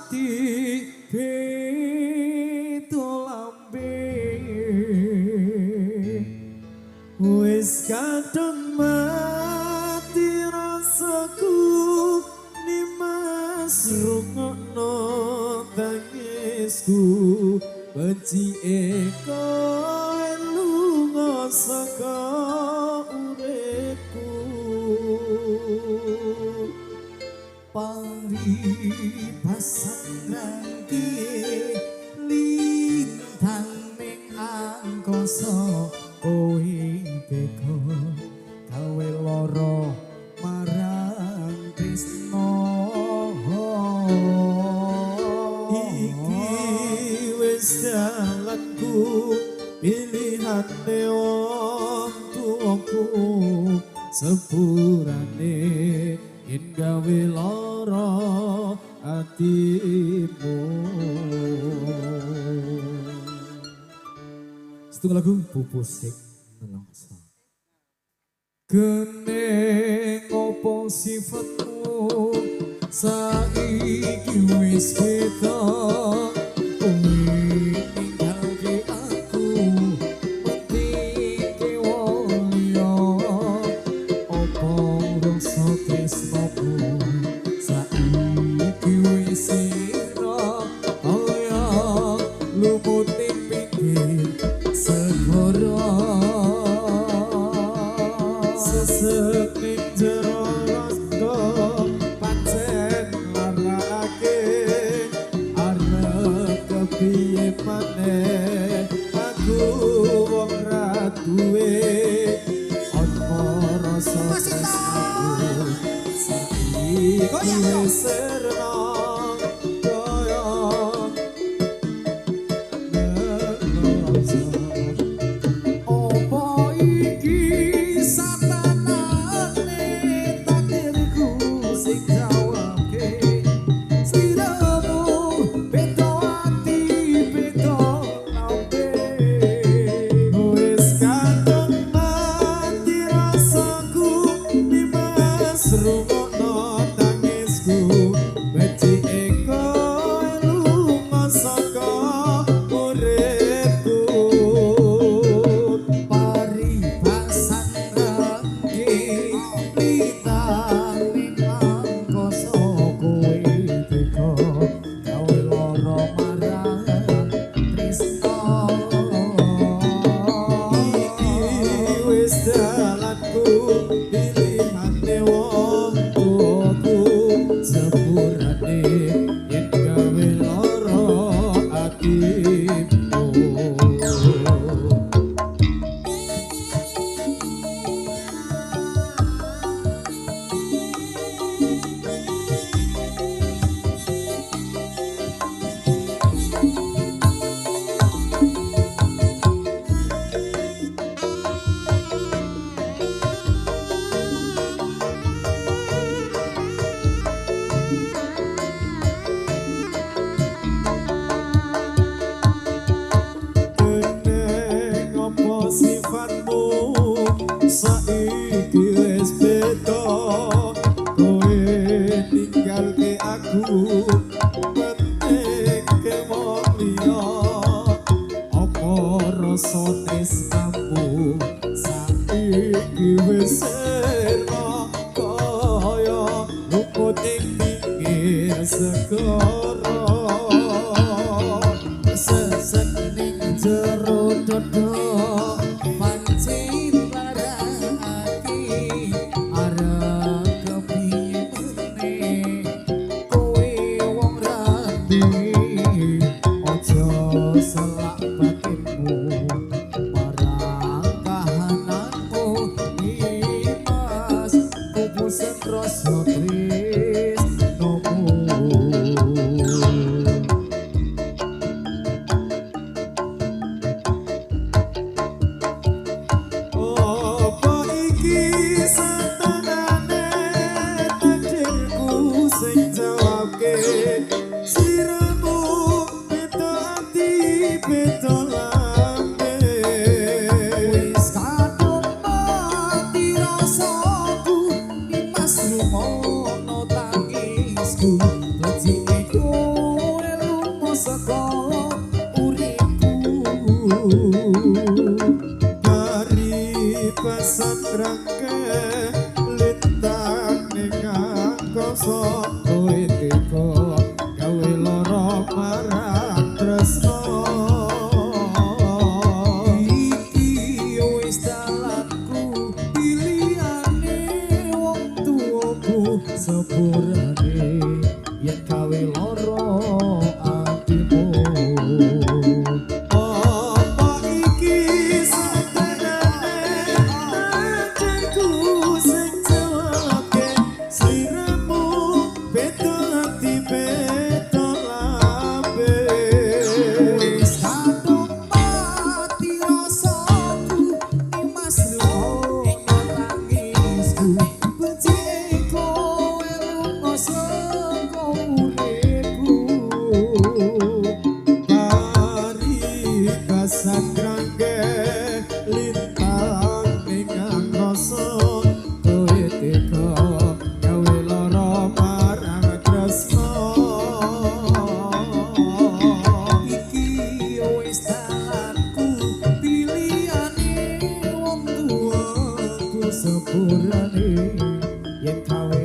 ati beda lambe. Wis kadung mati rasaku, nimas rungokno tangisku, benci kowe lunga saka uripku. Paribasan rangke lintang ning angkasa, kowe teka gawe lara marang tresna. Iki wis dalanku, pilihane wong tuaku, sepurane yen gawe lara atimu. Setunggal lagu pupus sing nelongso. Kene ngopo sifatmu saiki wis beda, kowe ninggalke aku pentingke wong liya. Apa rasa tresnaku saiki wis sirna kaya lumut ing pinggir segara? Sesek ning jero rasa pancen larakake, arep kepiye maneh aku wong ra duwe. Ana rasa tresnaku saiki wis sirna kaya nelongso. Apa iki satanane takdirku sing jawabke? Sliramu beda ati beda lambe. Wis kadung mati rasaku, nimas rungokno tangisku, becike kowe lunga saka uripku. Paribasan rangke lintang ning angkasa, kowe teka gawe lara marang tresna. Iki wis dalanku, pilihane wong tuaku, sepurane yen gawe lara atimu. Kene ngopo sifatmu saiki wis beda, kowe ninggalke aku pentingke wong liya. Apa rasa tresnamu saiki wis sirna kaya lumut ing pinggir segara? Sesek ning jero dada pancen larakake, arep kepiye meneh kowe wong ra duwe. Aja selak batinmu marang kahananmu, nimas kupusen rasa tresnamu. Apa iki satanane takdirku sing jawabke? Sliramu beda ati beda lambe. Wis kadung mati rasaku, nimas rumono tangisku, becike kowe Angkasa kowe tega gawe lara marang tresna. Iki wis dalanku, pilihane wong tuaku, sepurane yen gawe lara atimu. Apa iki sebenarnya takdirku sing jawabke sliramu beda ati beda lambe? Wis kadung mati rasaku, Mas, rungono tangisku, becike kowe lunga saka uripku. Paribasan grangge lintang ing angkasa Kowe tega gawe lara marang tresna. Iki wis dalanku, pilihane wong tuaku, sepurane yen gawe